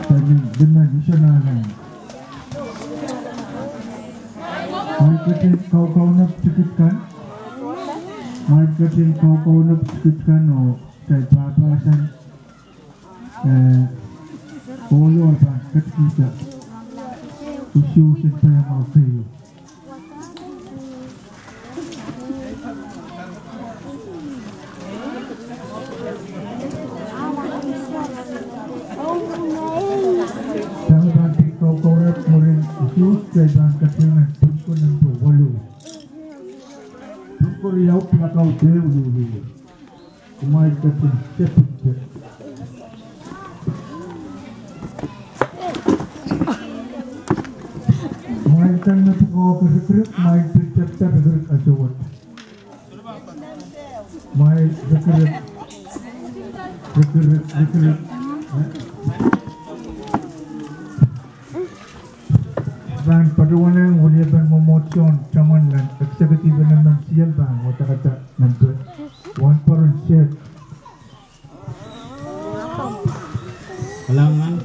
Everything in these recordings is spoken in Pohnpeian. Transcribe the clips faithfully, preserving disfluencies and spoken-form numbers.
Amen. Amen. Ih soangen. Mwail ketin kaukaunop tikit kan. Mwail ketin kaukaunop tikit kan oh kitail pahpahsan, eh, ohlo pahn ketikihda usuhs en paiamwahu keieu. Kitail pahn pil kaukaunop mwurin usuhs, kitail pahn ketin nan Pwuhk nempe waluh. Pwuhk riau, pilakau dehr ululih. Kumwail ketin tepin tep. Kumwail kan me pwukoa rikirik, kumwail pil tepda rikirik ansou wet. Kumwail rikirik, rikirik, rikirik. Pahn patohwanehng weliepen mwomwohdiso en taman nan executive en M M C L pahn wadekada nempe. Wahnpoaron Seth. Kalahngan.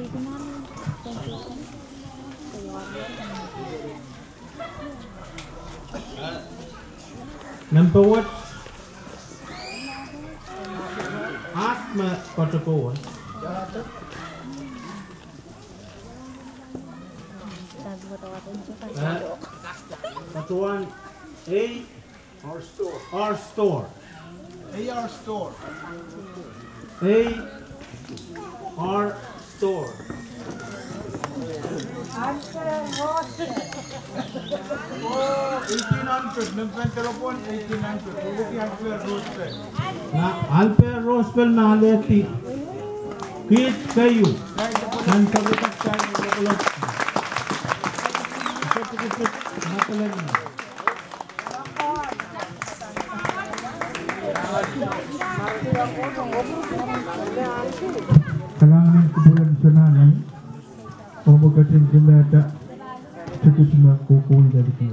Nempe wet. Ahd me patokohwan. Eh, patohwan ei. Our store. Our store. Ei our store. Ei our store. Oh, eighteen hundred, nempen telephone, eighteen hundred. Alper Roosevelt. Nah, Alper Roosevelt me alehdi kiht keieu. Nan kapakap sain kapakap. Kalahngan en kupwuren Sananan, oh me ketin kimehda tikit me kohkohlahng liki.